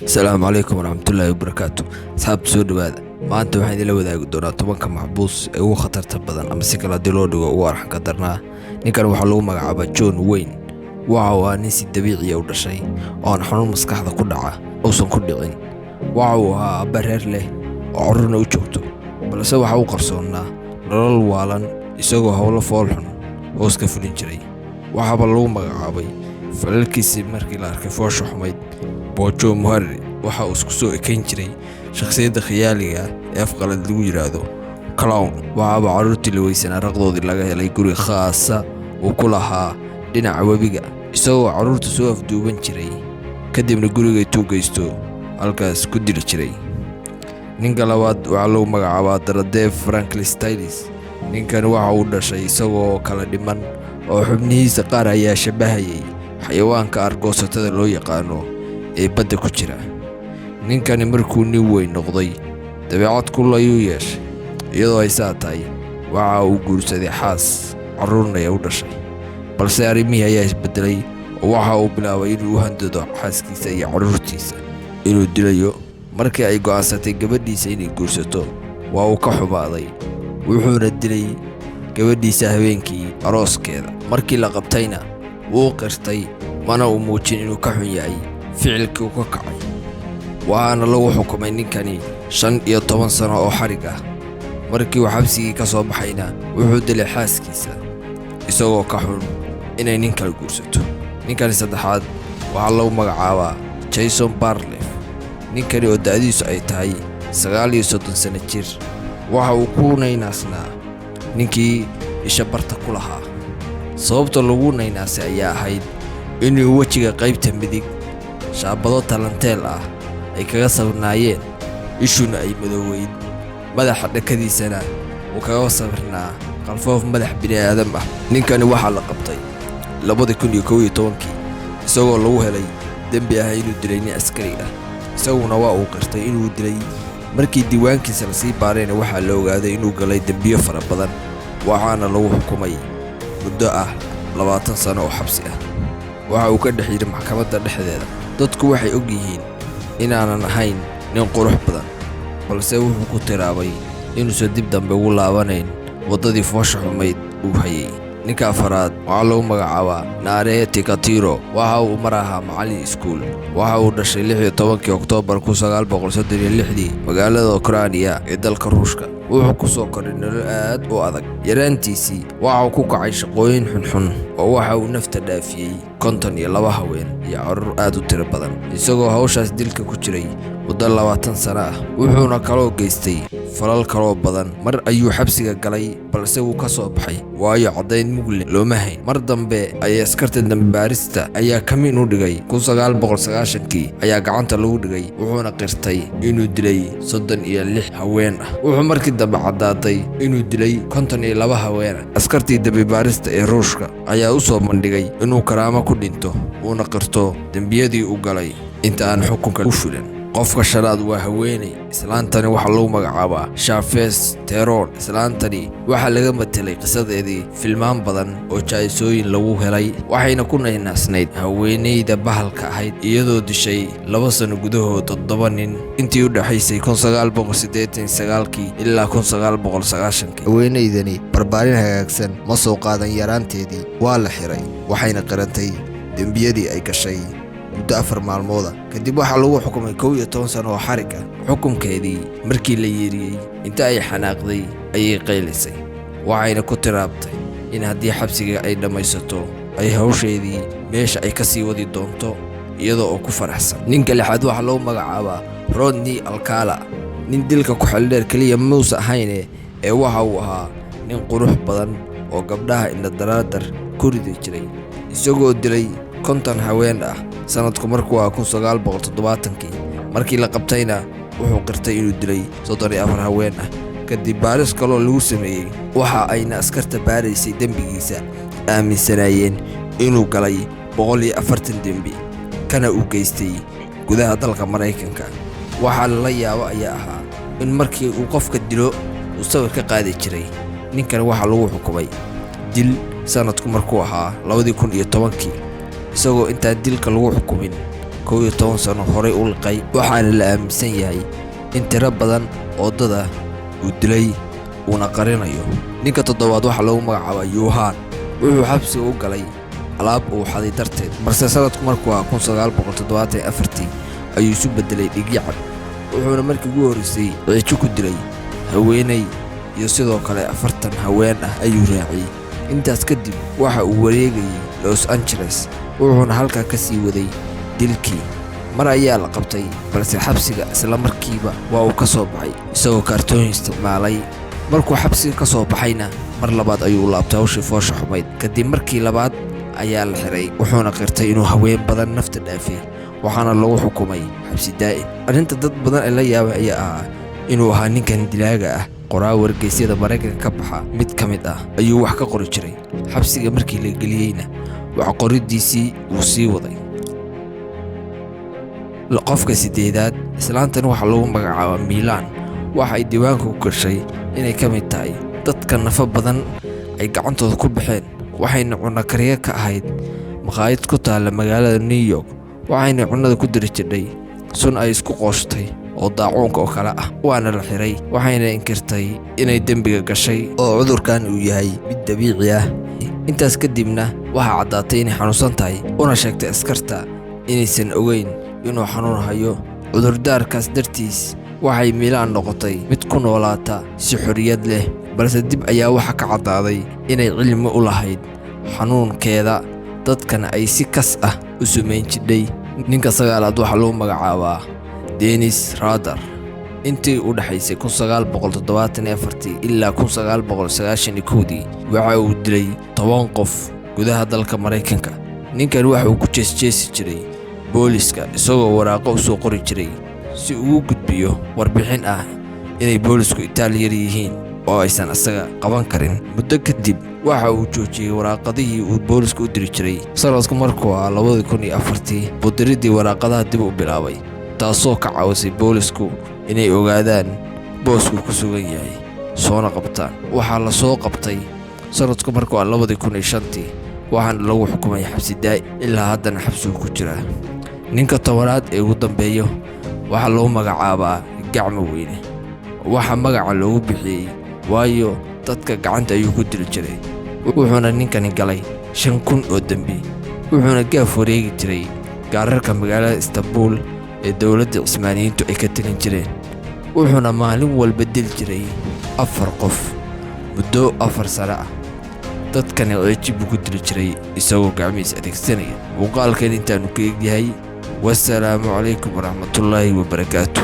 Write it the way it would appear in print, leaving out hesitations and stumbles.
Asalaamu calaykum waraxmatullaahi wabarakaatu. Asxaabta, soo dhowaada. Maanta waxaan idinla wadaagi doonaa 10-ka maxbuus ee ugu khatarta badan, ama si kale haddii loo dhigo, ugu arxanka darnaa. Ninkan waxaa lagu magacaabaa John Wayne. Waxa uu ahaa nin si dabiiciya u dhashay oo aan xanuun maskaxda ku dhaca uusan ku dhicin. Waxa uu ahaa aabba reer leh oo carruurna u joogto, balse waxa uu qarsoonnaa nolol waalan, isagoo howlo foolxun hoos ka fulin jiray. Waxaaba lagu magacaabay falalkiisii markii la arkay foosha xumayd Bojo Muharri. Waxa uu isku soo ekayn jiray shakhsiyadda khiyaaliga ah ee afqalad lagu yidhaahdo clown. Waxaaba carruurtii la weysanaa raqdoodii laga helay guri khaasa uu ku lahaa dhinaca webiga, isagoo carruurta soo afduuban jiray, kadibna guriga intuu geysto halkaas ku dili jiray. Ninka labaad waxaa lagu magacaabaa Daradev Franklin Styles. Ninkan waxa uu dhashay isagoo kala dhiman oo xubnihiisa qaar ayaa shabahayay xayawaanka argoosatada loo yaqaano ee badda ku jira. Ninkani markuu nin weyn noqday, dabeecad kul ayuu yeeshay. Iyadoo ay saa tahay, waxa uu guursaday xaas, carruurna ay u dhashay, balse arrimihii ayaa isbedelay oo waxa uu bilaabay inuu u handado xaaskiisa iyo carruurtiisa inuu dilayo. Markii ay go'aansatay gabadhiisa inay guursato, waa uu ka xumaaday, wuxuuna dilay gabadhiisa habeenkii arooskeeda. Markii la qabtayna wuu qirtay, mana uu muujin inuu ka xun yahay ficilkii uu ka kacay. Waxaana lagu xukumay ninkani 15 sano oo xarig ah. Markii uu xabsigii ka soo baxayna, wuxuu dilay xaaskiisa isagoo ka xun inay nin kale guursato. Ninkani saddexaad waxaa lagu magacaabaa Jason Barlev. Ninkani oo da'diisu ay tahay 39 sano jir, waxa uu ku naynaasnaa ninkii isha barta ku lahaa. Sababta lagu naynaasay ayaa ahayd inuu wejiga qaybta midig shaabado talanteel ah ay kaga sawirnaayeen, ishuna ay madooweyd, madaxa dhakadiisana uu kaga sawirnaa qalfoof madax bini'aadam ah. Ninkani waxaa la qabtay 2011-kii, isagoo lagu helay dembi ah inuu dilay nin askari ah. Isaguna waa uu qirtay inuu dilay. Markii diiwaankiisa lasii baarayna, waxaa la ogaaday inuu galay dembiyo fara badan, waxaana lagu xukumay muddo ah 20 sano oo xabsi ah. Waxa uu ka dhex yidhi maxkamadda dhexdeeda: "Dadku waxay og yihiin inaanan ahayn nin qurux badan." Balse wuxuu ku tiraabay inuusan dib dambe ugu laabanayn waddadii foosha xumayd uu hayay. Ninka afaraad waxaa lagu magacaabaa Naare Tikatiro. Waxa uu mar ahaa macallin iskuul. Waxa uu dhashay 16-kii Oktoobar 1936-dii magaalada Ukrainiya ee dalka Ruushka. Wuxuu ku soo koray nolol aad u adag. Yaraantiisii waxa uu ku kacay shaqooyin xunxun oo waxa uu nafta dhaafiyey 52 haween iyo carruur aad u tiro badan, isagoo hawshaas dilka ku jiray muddo 20 sano ah. Wuxuuna kaloo geystay falal kaloo badan. Mar ayuu xabsiga galay, balse wuu ka soo baxay, waayo caddayn mugle looma hayn. Mar dambe ayay askarta dambaarista ayaa kamin u dhigay. 1990-kii ayaa gacanta lagu dhigay, wuxuuna qirtay inuu dilay 36 haween ah. Wuxuu markii dambe caddaaday inuu dilay 52 haween ah. Askartii dambibaarista ee Ruushka ayaa u soo bandhigay inuu karaamo ku dhinto, uuna qirto dembiyadii u galay inta aan xukunka u fulin. Qofka shanaad waa haweeney. Islaantani waxaa lagu magacaabaa Shafes Teron. Islaantani waxaa laga matelay qisadeedii filmaan badan oo jaa'isooyin lagu helay, waxayna ku naynaasnayd haweeneyda bahalka ahayd, iyadoo dishay 2 sano gudahood toddoba nin intii u dhexaysay 1989-kii ilaa 1990-kii. Haweenaydani barbaarin hagaagsan ma soo qaadan yaraanteedii. Waa la xiray, waxayna qirantay dembiyadii ay gashay muddo 4 maalmooda. Kadib waxaa lagu xukumay 11 sano oo xarig ah. Xukunkeedii markii la yeeriyey, inta ay xanaaqday ayay qaylisay, waxayna ku tiraabtay in haddii xabsiga ay dhammaysato, ay hawsheedii meesha ay ka sii wadi doonto iyadoo oo ku faraxsan. Ninka lixaad waxaa lagu magacaabaa Rodney Alcala. Nin dilka ku xeeldheer keliya muusa ahayne ee waxa uu ahaa nin qurux badan oo gabdhaha indhadaraadar ku ridi jiray, isagoo dilay 50 haween ah sanadku markuu ahaa 1970-kii. Markii la qabtayna, wuxuu qirtay inuu dilay 34 haween ah. Kadib baaris kaloo lagu sameeyey, waxa ayna askarta baaraysay dembigiisa aaminsanaayeen inuu galay 140 dembi, kana uu geystay gudaha dalka Maraykanka. Waxaa lala yaabo ayaa ahaa in markii uu qofka dilo uu sawir ka qaadi jiray. Ninkan waxaa lagu xukumay dil sanadku markuu ahaa 2010-kii, isagoo intaan dilka lagu xukumin 11 sano horay u liqay, waxaana la aaminsan yahay in tiro badan oo dad ah uu dilay uuna qarinayo. Ninka toddobaad waxaa lagu magacaabaa Yuhan. Wuxuu xabsiga u galay alaab uu xaday darteed, balse sanadku markuu ahaa 1974 ayuu isu beddelay dhigyacab, wuxuuna markii ugu horreysay ciijo ku dilay haweenay iyo sidoo kale 40 haween ah ayuu raaciyey. Intaas kadib waxa uu wareegayay Los Angeles, wuxuuna halkaa ka sii waday dilkii. Mar ayaa la qabtay, balse xabsiga isla markiiba waa uu ka soo baxay isagoo kaartooyin isticmaalay. Markuu xabsiga ka soo baxayna mar labaad ayuu laabtay hawshii foosha xumayd. Kadib markii labaad ayaa la xiray, wuxuuna qirtay inuu haween badan nafta dhaafay, waxaana lagu xukumay xabsi daa'im. Arrinta dad badan ay la yaabay ayaa ahaa inuu ahaa ninkan dilaaga ah qoraa wargeysyada Maraykanka ka baxa mid ka mid ah ayuu wax ka qori jiray. Xabsiga markii la geliyeyna wax qoridiisii wuu sii waday. Qofka sideedaad, islaantan waxaa lagu magacaabaa Milan. Waxa ay diiwaanka ku gashay inay ka mid tahay dadka nafa badan ay gacantooda ku baxeen, waxayna cunno kariye ka ahayd maqaayad ku taalla magaalada New York, waxayna cunnada ku diri jidhay sun ay isku qooshtay oo daacuunka oo kale ah. Waana la xiray, waxayna inkirtay inay dembiga gashay oo cudurkan uu yahay mid dabiici ah. Intaas kadibna waxaa caddaatay inay xanuunsan tahay, una sheegtay askarta inaysan ogeyn inuu xanuun hayo. Cudurdaarkaas dartiis waxay Milaan noqotay mid ku noolaata si xorriyad leh, balse dib ayaa waxa ka caddaaday inay cilmi u lahayd xanuunkeeda, dadkana ay si kas ah u sumayn jidhay. Ninka sagaalaad waxaa lagu magacaabaa Denis Rader. Intii u dhexaysay 1974 ilaa 1991 waxa uu dilay 10 qof gudaha dalka Maraykanka. Ninkan waxa uu ku jeesjeesi jiray booliska isagoo waraaqo u soo qori jiray si uu u gudbiyo warbixin ah inay boolisku itaal yar yihiin oo aysan isaga qaban karin. Muddo kadib waxa uu joojiyey waraaqadihii uu booliska u diri jiray. Sanadku markuu ahaa 2004 buu diridii waraaqadaha dib u bilaabay, taasoo ka caawisay boolisku inay ogaadaan boosku ku sugan yahay soona qabtaan. Waxaa la soo qabtay sanadku markuu ahaa 2005, waxaana lagu xukumay xabsi daa'im, ilaa haddana xabsigu ku jiraa. Ninka tobanaad ee ugu dambeeyo waxaa lagu magacaabaa Gacmo Weyne. Waxaa magaca loogu bixiyey waayo dadka gacanta ayuu ku dili jiray, wuxuuna ninkani galay 5000 oo dembi, wuxuuna gaaf wareegi jiray gaararka magaalada Istanbul ee dowladda Cismaaniyiintu ay ka talin jireen, wuxuuna maalin walba dili jiray 4 qof muddo 4 sano ah. Dadkani ceeji buu ku dili jiray isagoo gacmihiis adeegsanaya. Muuqaalkan intaanu ka egyahay. Wasalaamu calaykum waraxmatullaahi wabarakaatu.